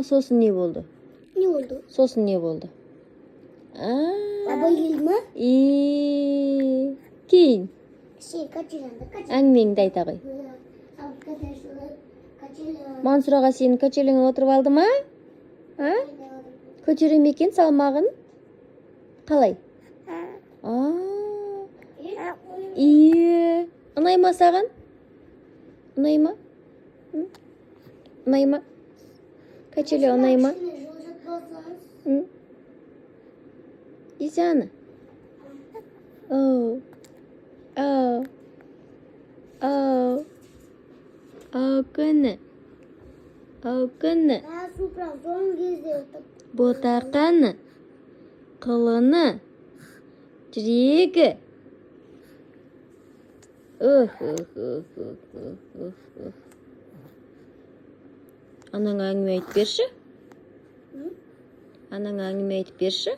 Сосын не болды? Не болды? Сосын не болды? А, Баба келді ма? И кейін Сен качеляңды, качеля. Әңгімеңді айта ғой. Качеля. Мансұр аға сенің качеляңа отырып алды ма? А? Көтере ме екен салмағын? Қалай? А, ие, ұнай ма саған? Ұнай ма? М? Ұнай ма? Качеля ұнай ма? М? Исяна. Оу. Оу. Оу. Оу, күні. Оу, күні. Ботақаны. Құлыны. Жүрегі. Ух, ух, ух, ух, ух, ух, ух. Анаңа әңгіме айтып берші. Анаңа әңгіме айтып берші.